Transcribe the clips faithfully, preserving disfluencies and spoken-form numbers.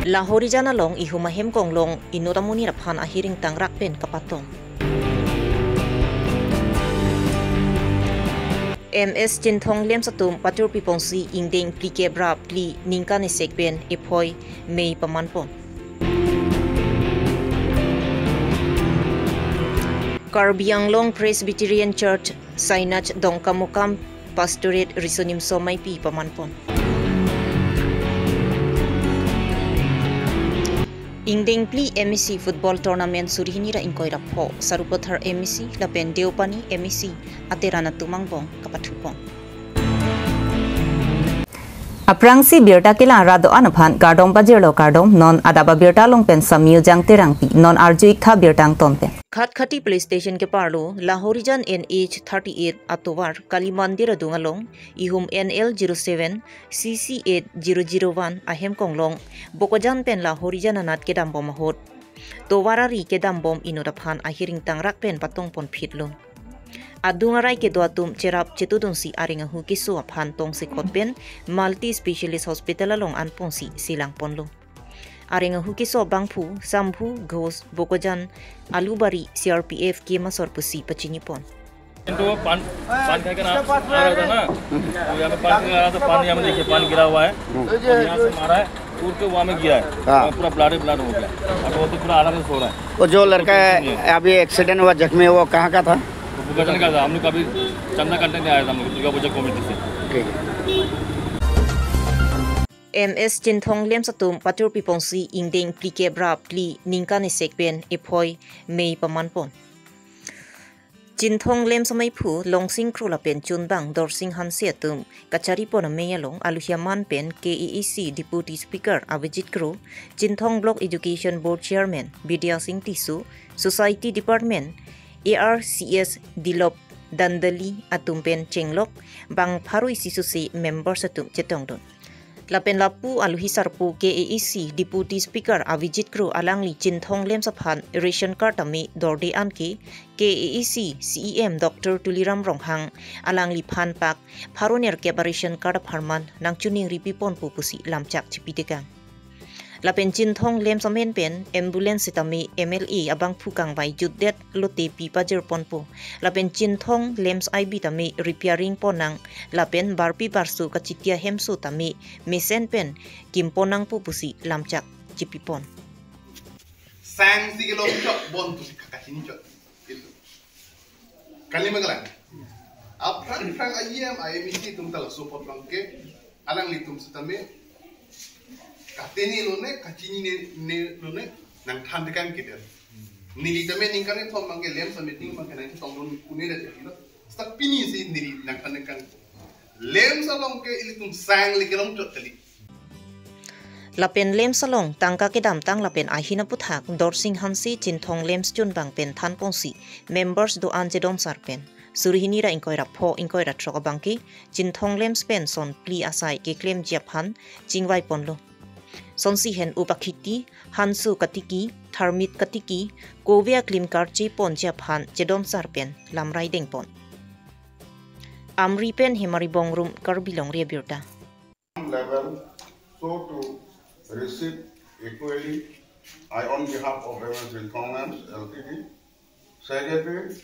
Lahorijan along ihum ahem konglong inut amonit aphan ahiring tangrak pen kapatong. M S Chinthong LAMPS atum patur piponsi ingdeng phlikep ra phli ningkan esek pen ephoi mei pamanpon. Karbi Anglong Presbyterian Church Synod Dongkamukam Pastorate Riso Nimso Ameipi pamanpon. Ingdeng phli M A C Football Tournament suri hini ra ingkoi ra pho, Sarupathar M A C lapen Deopani M A C ateran atum angbong kapathupon. Aphrangsi birta kelang rat do-an aphan kardom pajirlo kardom, non adap abirta along pen Samyu Jang Terangpi, non arju-ik tha birta angton pen. Khatkhati Police Station keparlo, Lahorijan N H thirty-eight atovar Kali Mandir adung along, ihum N L zero seven C C eight zero zero one ahem konglong, Bokajan pen Lahorijan anat kedambom ahut, tovar ari kedambom inut aphan ahiring tangrak pen patongpon phitlo. Adung arai kedo atum cherap chetudunsi areng ahu keso aphan tongsekot pen Multi Specialist Hospital along anponsi selangponlo. Areng ahu keso abangphu Sambhu Ghosh, Bokajan Alubari C R P F kemasor pusi pachinipon. इनको पान, पान खा के ना आ रहा था ना, तो यहाँ पे पान खा रहा था, पान यहाँ में देखिए, पान गिरा हुआ है, और यहाँ से मारा है, उड़ के वहाँ में गिरा है, हाँ। और पूरा ब्लड ही ब्लड हो गया। अब वो तो पूरा आराम से सो रहा है। वो जो लड़का कुछ नहीं है। अभी एक्सीडेंट हुआ, जख्मी, वो कहाँ का था? वो बोकाजान का था। हम लोग अभी चंदा काटने आया था, हम लोग दुर्गा पूजा कमेटी से। ठीक है। M S Chinthong LAMPS atum patur piponsi ingdeng phlikep ra phli ningkan esek pen ephoi mei pamanpon. Chinthong LAMPS ameiphu Longsing Kro lapen chunbang Dorsing Hanse atum kacharipon amei along aluhi aman pen K A A C Deputy Speaker Avijit Kro, Chinthong Block Education Board Chairman Bidya Sing Tisso, Society Department, A R C S Dilop Dandali atum pen chenglok bang pharo isi sose members atum chetongdun. Lapen lapu aluhi sarpo K A A C Deputy Speaker Avijit Kro alangli Chinthong LAMPS aphan ration card tame dorde anke K A A C C E M Doctor Tuliram Ronghang alangliphan pak pharo nerkep a-ration card apharman nangchiningri piponpo pusi lamchak chipitekang. Lapen Chinthong LAMPS amen pen ambulance sitame M L A abangphu kangvai jutdet lote pi pajirponpo. Lapen Chinthong LAMPS I B tame repairing ponnang lapen barpi barso kachitia hemso tame mesen pen kimponnangpo pusi lamchak chipipon. Sang si kelong chok bon pusi kakachini chok. Itu. Kali magalang. Aphrang phrang I M, I M E C atum ta laso apot abangke, alanglitum sitame katini lone, kachini ne, ne lone, nangthan tekang kider. Neli tame ningkan kethom abangke LAMPS a-meeting abangke nangchetongdun un-e det kilo. Seta pini si neli nangthan tekang. LAMPS along ke ilitum sang le kelong chot kali. Lapen LAMPS along tangka kedamtang lapen ahin aputhak Dorsing Hanse Chinthong LAMPS chunbang pen thanponsi members do-an chedonsar pen suri hini ra ingkoi ra pho ingkoi ra throk abangke Chinthong LAMPS pen son phli asai keklemji aphan chingvaiponlo. Sonsi hen-up akhiti, hanso katiki, tharmit katiki, kove aklim karcheponji aphan chedonsar pen lamrai dengpon. Amri pen Hemari Bongrung, Karbi Longri Abirta. Level, so to receive equally, I on behalf of Reverend Chinthong LAMPS L T D, Secretary.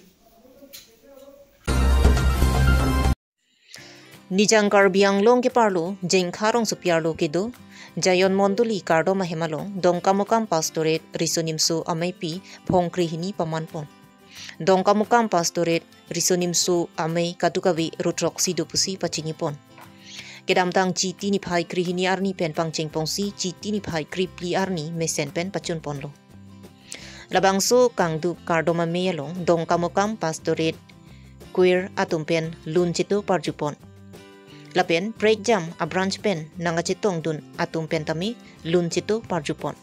Nijang Karbi Anglong keparlo, Jengkha rongsopi arlo kedo, Zion Mondoli kardom ahem along, Dongkamukam Pastorate Riso Nimso Ameipi, Phongkre hini pamanpon. Dongkamukam Pastorate Riso Nimso Amei kadokave ruthroksi do pusi pachinipon. Kedamtang Chiti niphai krehini arni pen pangchengponsi Chiti niphai krephli arni mesen pen pachunponlo. Labangso kangduk kardom amei along Dongkamukam Pastorate Choir atum pen lun cheto parjupon. Lapen prekjam a-branch pen nangkachetongdun atum pen tame lun cheto parjupon.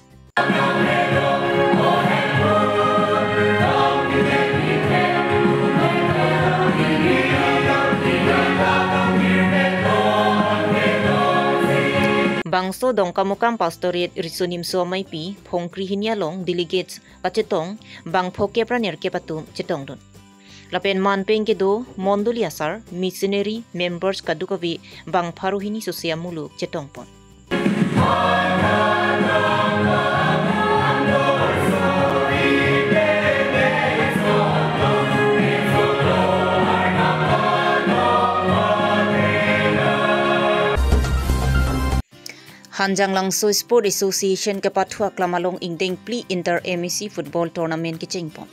Bangso Dongkamukam Pastorate Riso Nimso Ameipi Phongkre hini along delegates kachetong bang phokep ra nerkep atum chetongdun. Lapen manpeng kedo mondoli asar, missionary, members kadokave bang pharo hini sose amuluk chetongpon. Hanjanglangso Sport Association kepathu aklam along ingdeng phli Inter M A C Football Tournament kechengpon.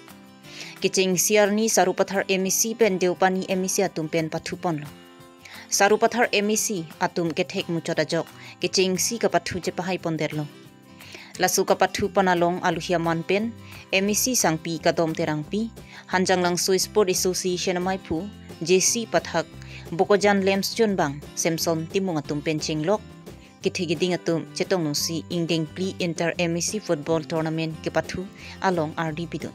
Kechengsi arni Sarupathar M A C pen Deopani M A C atum pen pathuponlo. Sarupathar M A C atum kethek muchot ajok kechengsi kapathu chepahaipondetlo. Laso kapathupon along aluhi aman pen M A C sangpi Kadom Terangpi, Hanjanglangso Sport Association amaiphu J C Pathak, Bokajan Lamps chunbang Samson Timung atum pen chenglok kethe keding atum chetongdunsi ingdeng phli Inter M A C Football Tournament kepathu along ardi pidun.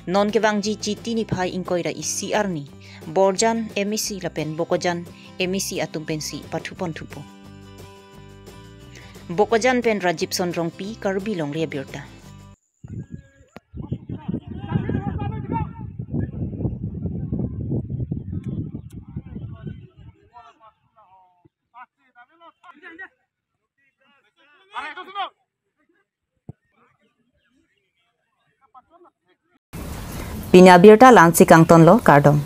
Non kevangji Chiti niphai ingkoi ra isi arni Borjan M A C lapen Bokajan M A C atum pensi pathuponthupo. Bokajan pen Rajib Sonrongpi, Karbi Longri Abirta. Pini abirta la-ansi kangtonlo, kardom.